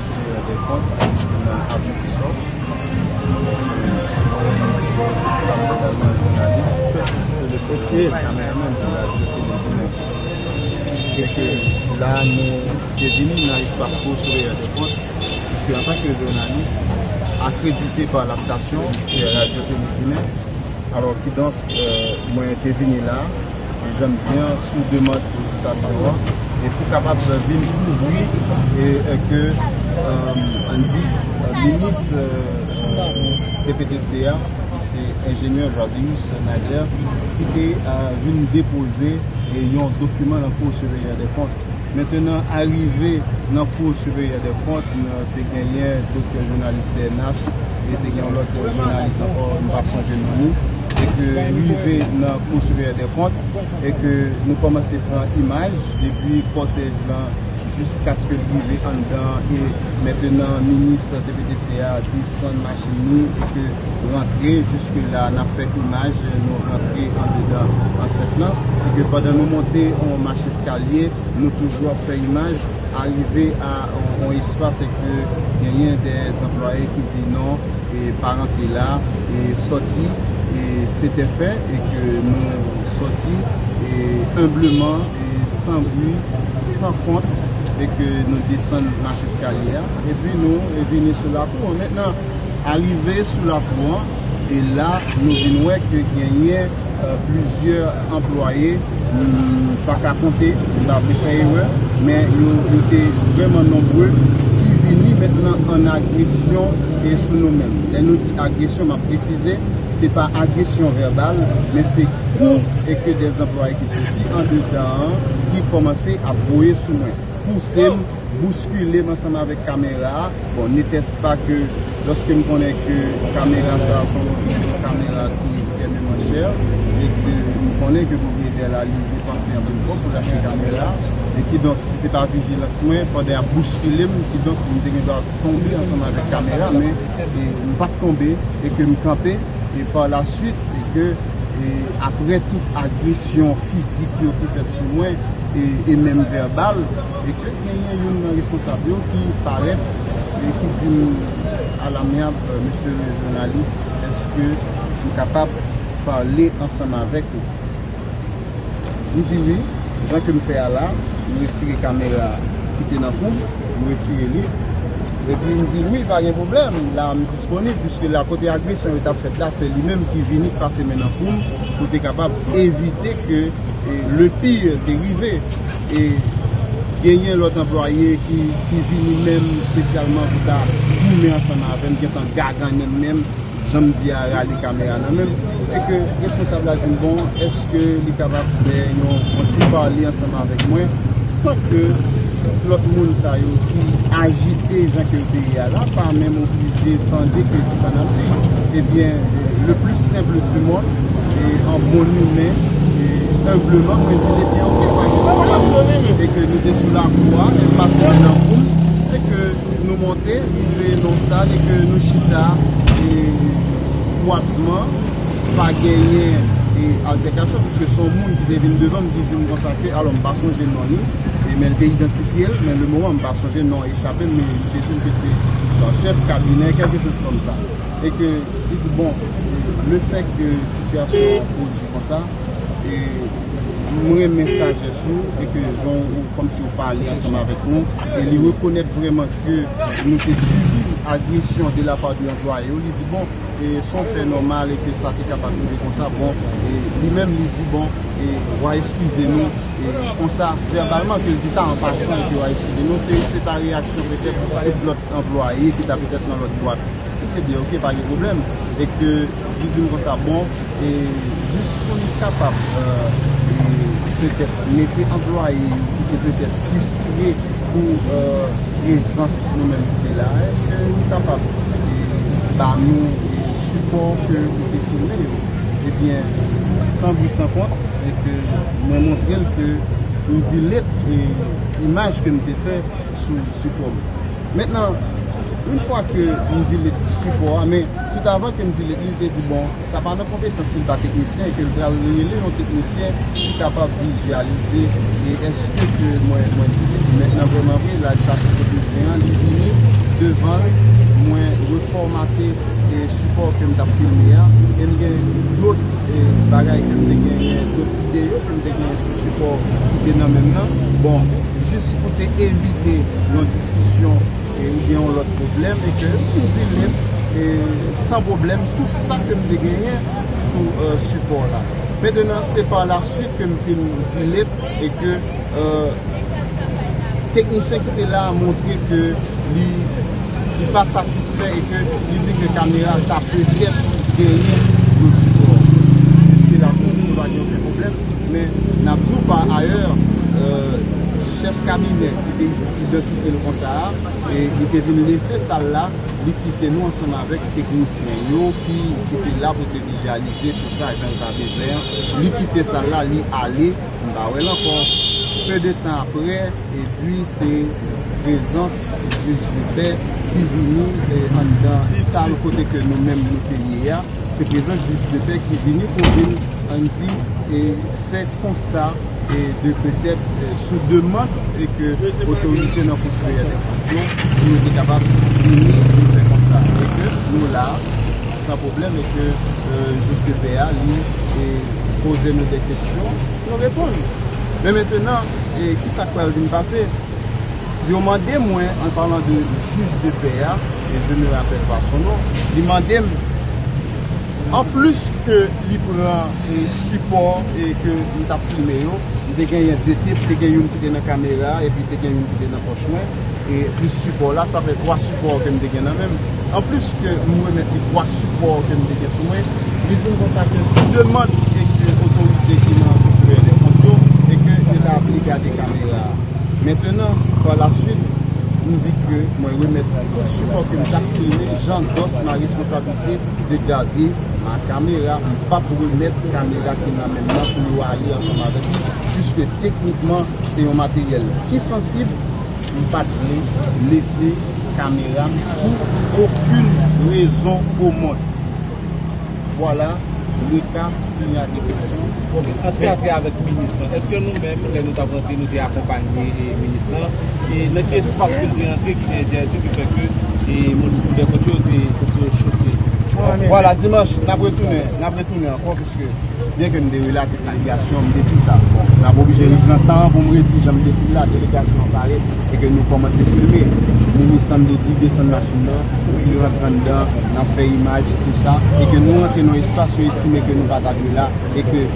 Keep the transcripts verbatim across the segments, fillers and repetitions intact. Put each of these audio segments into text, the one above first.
Surveyor des comptes nan Avenue Christophe. Mwen se Sam Medalman, jounalis, kameraman pou Radyo Tele Ginen. E ke la, nou te vini nan espas Haut Surveyor des comptes, puisque en tant que journaliste accrédité par la station, euh, Radyo Tele Ginen, alò, kidonk, euh, mwen te vini la, e jan m di an, sou demann estasyon an, e pou kapab vin kouvri, e, e ke, euh, ann di, euh, minis, euh, T P T C a, ki se enjenyè Joasilius Nader, ki te, euh, vin depoze, e, yon dokiman nan Cour Surveyor des Comptes. Mentenan, arive nan Cour Surveyor des Comptes, nou te genyen Doktè Journaliste T N H, e te gen yon lòt jounalis ankò, m pa sonje non li, e ke rive nan Cour Surveyor des Comptes, e ke nou kòmanse pran imaj depi kòtèj lan jiskaske l rive anndan, e mentenan minis T P T C a desann machin li, e ke rantre, jiske la n ap fè imaj, nou rantre andedan ansèt lan, e ke pandan nou monte yon mach eskalye, nou toujou ap fè imaj, arive a yon espas e ke genyen de anplwaye ki di non, e pa rantre la, e sòti, e se te fè, e ke nou sòti, e enbleman, e san bri, san kont, e ke nou desann mach eskalye a, epi nou, e vini sou lakou an. Mentnan, arive sou lakou an, e la, nou vin wè ke genyen, euh, plizyè anplwaye, m pa ka konte, m pa vle fè erè, men yo, yo te vrèman nonbre ki vini mentnan an agresyon e sou nou menm. Lè nou di agresyon, m ap presize, se pa agresyon vèbal, men se kou e ke de anplwaye ki soti andedan an ki kòmanse ap voye sou mwen, pouse m, bouskile m ansanm avèk kamera a. Bon, n'était-ce pas que, lòske m konnen ke kamera sa a se yon kamera ki ekstrèmeman chè, e ke m konnen ke pwopriyetè la li depanse anpil kòb pou l achte kamera a, e kidonk, si se pa vijilans mwen, pandan y ap bouskile m, kidonk, m te gen dwa tonbe ansanm avèk kamera, men, e, m pa t tonbe, e ke m kanpe, e pa la suit, e ke, e, apre tout agresyon fizik yo ki fèt sou mwen, e, e menm vèbal, e ke genyen youn nan responsab yo ki parèt e ki di m, "Alamyab, mesye le jounalis, èske m kapab pale ansanm avèk ou?" M di wi, jan ke m fè a la, m retire kamera ki te nan kou m, m retire li. Epi m di, "Wi, pa gen pwoblèm, la m disponib, piske la kote agresyon yo t ap fèt la, se li menm ki vini pase men nan kou m pou te kapab evite ke, e, le pire te rive." E genyen lòt anplwaye ki, ki vini menm espesyalman pou ta goumen ansanm avè m, gentan gagannen m menm, jan m di a, rale kamera nan men m, e ke responsab la di m, "Bon, èske li kapab fè yon, yon ti pale ansanm avèk mwen, san ke lòt moun sa yo ki ajite jan ke yo te ye a la, pa menm oblije tande ke kisa n ap di?" Ebyen, le plus simple du monde, e an bon imen, e enbleman, mwen di, "Ebyen, oke, pa gen pwoblèm." E ke nou te sou lakou a, e l pase men nan kou m, e ke nou monte, rive nan sal, e ke nou chita, e fwadman, pa genyen, e altèkasyon, piske se yon moun ki te vin devan m, ki di m konsa ke, alò, m pa sonje non li, e men l te idantifye l, men le moman, m pa sonje non e chape m, men li te di m ke se swa chèf kabinè, kèlke choz kòm sa. E ke li di, "Bon, le fè ke sitiyasyon an pwodui konsa, e m renmen sajès ou, e ke jan ou, kòmsi ou pale ansanm avèk nou, e li rekonèt vrèman ke nou te sibi agresyon de la pa de anplwaye yo." Li di, "Bon, e se yon fè nòmal e ke sa te kapab rive konsa." Bon, e li menm li di, "Bon, e w a eskize nou, e konsa, vèbalman ke l di sa an pasan, e ke w a eskize nou, se, se ta reyaksyon petèt tout lòt anplwaye ki ta petèt nan lòt bwat." M di, "Ebyen, oke, pa gen pwoblèm." E ke li di m konsa, "Bon, e jis pou n kapab, e, e petèt mete anplwaye yo ki te petèt fristre pou, e, prezans nou menm ki te la a, èske ou kapab, e, ba nou, e, sipò ke ou te filme yo?" Ebyen, san bri san kont, e ke mwen montre l ke m delete, e, imaj ke m te fè sou sipò m. Mentnan, yon fwa ke m delete sipò a, men tout avan ke m delete li, li te di, "Bon, sa pa nan konpetans li, li pa teknisyen, ke l pral rele yon teknisyen ki kapab vizyalize, e èske ke mwen, mwen delete." Mentnan, vrèman vre, l al chache teknisyen an, li vini, fòmate e sipò ke m t ap filme a, e m gen dòt e bagay ke m te genyen, dòt videyo ke m te genyen sou sipò ki te nan men m nan. Bon, jis pou te evite yon diskisyon e oubyen yon lòt pwoblèm, e ke m delete e san pwoblèm tout sa ke m te genyen sou e sipò la. Mentenan, se pa la swit ke m fin delete e ke e teknisyen ki te la a montre ke li, li pa satisfè e ke li di ke kamera ta petèt genyen dòt sipò. Jiske la, pou nou, nou pa gen okenn pwoblèm, men n ap di w pa ayè, e chèf kabinè ki te id- idantifye l konsa a, e li te vin lese sal la, li kite nou ansanm avèk teknisyen yo ki, ki te la pou te vizyalize tou sa jan l ta bezwen an. Li kite sal la, li ale, m pa wè l ankò. Pe de tan apre, epi se prezans jij de pè ki vini e anndan sal kote ke nou menm nou te ye a. Se prezans jij de pè ki vini pou vin, ann di, e fè konsta e de petèt e sou demann e ke otorite nan Konsèy de Kont yo, pou yo te kapab vini e fè konsta. E ke nou la, san pwoblèm, e ke e jij de pè a, li e poze nou de kesyon, nou reponn. Men mentenan, e kisa k pral vin pase? Yo mande mwen, an palan de jij de pè a, e je ne rappelle pas son nom, li mande m, anplis ke li pran e sipò e ke m t ap filme yo, m te genyen de tip, te gen youn ki te nan kamera, epi te gen youn ki te nan pòch mwen, e plis sipò la, sa fè twa sipò ke m te gen nan men m. Anplis ke m remèt li twa sipò ke m te gen sou mwen, li di m konsa ke sou demann e ke otorite ki nan Konsèy de Kont yo, e ke yo ta vle gade kamera a. Mentenan, pa la swit, m di ke mwen remèt tout sipò ke m t ap filme, jan dòs ma responsablite de gade ma kamera, m p ap remèt kamera ki nan men m nan pou yo ale ansanm avèk li, piske teknikman, se yon materyèl ki sansib, m pa t vle lese kamera m pou okenn rezon o mond. Vwala, le ka, si y a de kesyon. Ok, antre avèk minis lan. Èske nou menm, lè nou t ap rantre, nou te akonpanye e minis lan? E nan ki espas ke l te rantre ki te entèdi, ki fè ke e moun Konsèy de Kont yo te santi yo choke? Vwala, dimanch, n ap retounen, n ap retounen ankò, piske byen ke m te relate sa delegasyon, m te di sa. Bon, n ap oblije repran tan an pou m redi jan m te di l la, delegasyon an parèt e ke nou kòmanse filme. Minis lan, m te di, desann machin nan, li rantre anndan, n ap fè imaj, tou sa, e ke nou rantre nan yon espas, yo estime ke nou pa ta dwe la, e ke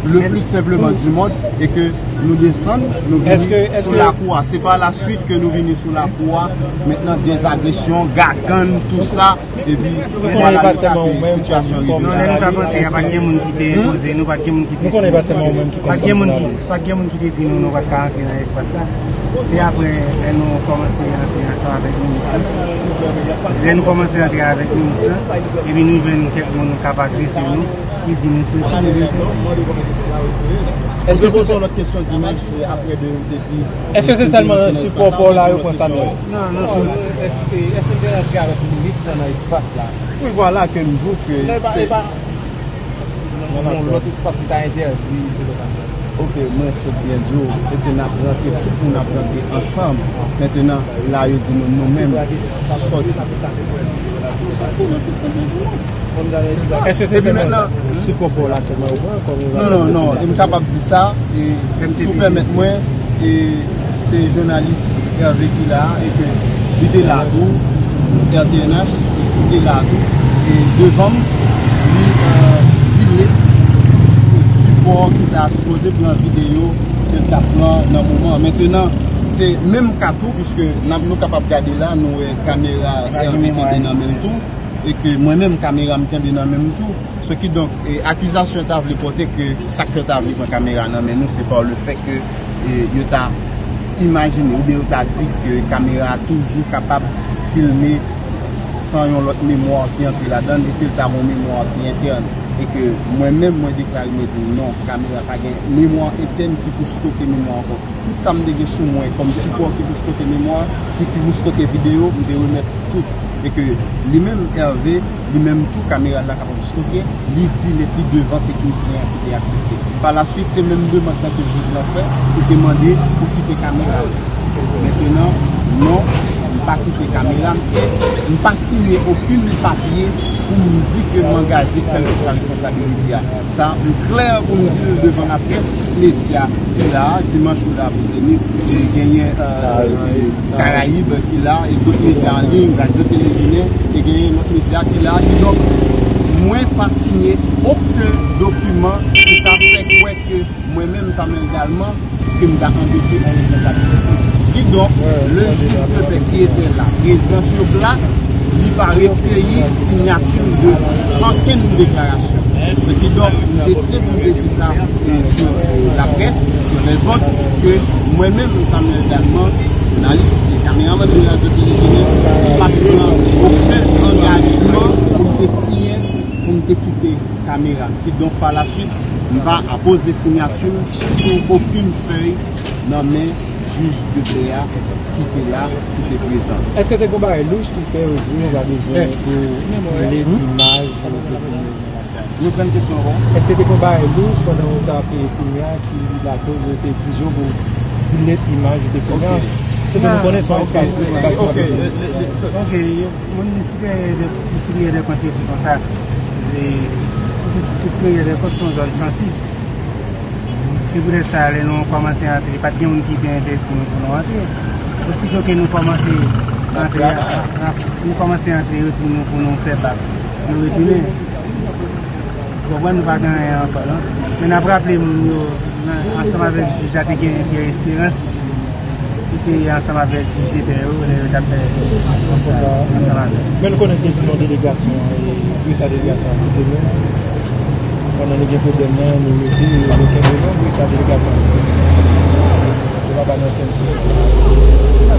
le plus simplement du monde, e ke nou desann, nou vini sou lakou a. Se pa la swit ke nou vini sou lakou a, mentnan, dèzagresyon, gagann, tou sa, epi vwala, nou ka ke sitiyasyon rive la. Non, lè nou t ap antre a, pa t gen moun ki te enpoze nou, pa t gen moun ki te di nou, pa t gen moun ki, pa t gen moun ki te di nou nou pa t ka antre nan espas la. Se apre, lè nou kòmanse antre ansanm avèk minis lan, lè nou kòmanse antre avèk minis lan, epi nou jwenn kèk moun k ap agrese nou, ki di nou soti, nou vin soti. Èske se yon lòt kesyon dimanch, e apre de, de di, èske se sèlman nan sipò pa w la yo pran Samuel? Non, non, tout. Èske, èske l te rantre avèk minis lan nan espas la? Wi, vwala ke m di w ke se yon lòt espas ki ta entèdi, se lòt. Ok, mwen sot byen di w, e ke n ap rantre, tout moun ap rantre ansanm. Mentnan, la, yo di nou, nou menm, sòti. Sòti, le plus simple du monde. Se sa. Èske se sèlman sipò pa w la sèlman yo pran kòm yon... Non, non, non, e m kapab di sa, e si w pèmèt mwen, e se jounalis Hervé ki la, e ke li te la tou, R T N H, li te la tou, e devan m, li, e, delete sipò ki ta sipoze pran videyo ke l t ap pran nan moman an. Mentnan, se menm ka tou, piske n ap, nou kapab gade la, nou wè kamera Hervé kenbe nan men l tou, e ke mwen menm, kamera m kenbe nan men m tou. So, kidonk, e, akizasyon yo ta vle pote ke sa k fè yo ta vle pran kamera nan men nou, se pa le fè ke, e, yo ta imajine oubyen yo ta di ke kamera a toujou kapab filme san yon lòt memwa ki antre ladan l, e ke l ta gen yon memwa ki entèn. E ke mwen menm, mwen deklare, mwen di non, kamera pa gen memwa entèn ki pou stoke memwa ankò. Tout sa m te gen sou mwen kòm sipò ki pou stoke memwa, ki, ki pou stoke videyo, m te remèt tout. E ke li menm, Hervé, li menm tou, kamera l la kapab stoke, li delete li devan teknisyen an ki te aksepte. Pa la swit, se menm demann lan ke jij lan fè, pou te mande pou kite kamera yo. Mentnan, non, m pa kite kamera m, e m pa siyen okenn papye pou m di ke m angaje kèlkeswa responsabilite a. Sa, m klè pou m di l devan laprès, tout medya ki la a, dimanch ou la pou Zenith, e genyen, e, Karayib ki la, e tout medya an liy, Radyo Tele Ginen, e genyen lòt medya ki la. Kidonk, mwen pa siyen okenn dokiman ki ta fè kwè ke mwen menm, Samuel Dalman, ke m ta anpeche yon responsabilite. Kidonk, le juge de paix qui était là, prezan sur place, li pa rekeyi siyati de okenn deklarasyon. Se kidonk, m te tye pou m te di sa, e, sou laprès, sur les ondes, ke mwen menm, Samuel Dalman, jounalis e kameramann de Radyo Tele Ginen, m pa t pran okenn angajman pou m te siyen, pou m te kite kamera. Kidonk, pa la swit, m pa apoze siyati m sou okenn fèy nan men jij de pè a ki te la, ki te prezan. Èske te gen bagay louch ki fè yo di nou pa bezwen pou delete imaj yo te filme? Reprann kesyon ankò. Èske te gen bagay louch pandan w t ap, e, filme a ki lakoz yo te di yo pou delete imaj yo te filme a? Se pou nou konnen si w espere. Ok, ok. Moun li siperye de, li siperye de kont yo di konsa, e, pi, pi siperye de kont se yon zòn sansib. Se poutèt sa, lè nou kòmanse antre, pa t gen moun ki te entèdi nou pou nou antre. Osito ke nou kòmanse antre, nou kòmanse antre, yo di nou pou nou fè bak, nou retounen. Ou konprann, nou pa gen anyen ankò, non. Men n ap raple moun yo, nan, ansanm avèk jij la, te gen Pierre Espérance, ki te ansanm avèk jij de pè yo, lè yo t ap fè konsa ansanm avè l. Men nou konnen ke se yon delegasyon, e, Kris a delegasyon an kite nou. Pandan nou gen pwoblèm nan, nou rete, nou kenbe nou, Kris a delegasyon an kite nou. Yo pa ba nou okenn sous.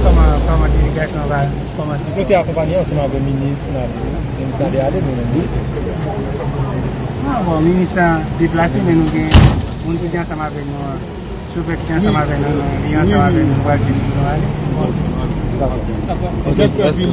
Kòman, kòman delegasyon an va kòmanse? Nou te akonpanye ansanm avèk minis Nader. Minis Nader ale, nou menm wi. Non, bon, minis la deplase, men nou gen moun ki te ansanm avèk nou an. Chofè ki te ansanm avèk nou, nou, li ansanm avèk nou, nou pral jwenn li, nou ale. Dakò. Ok, mèsi.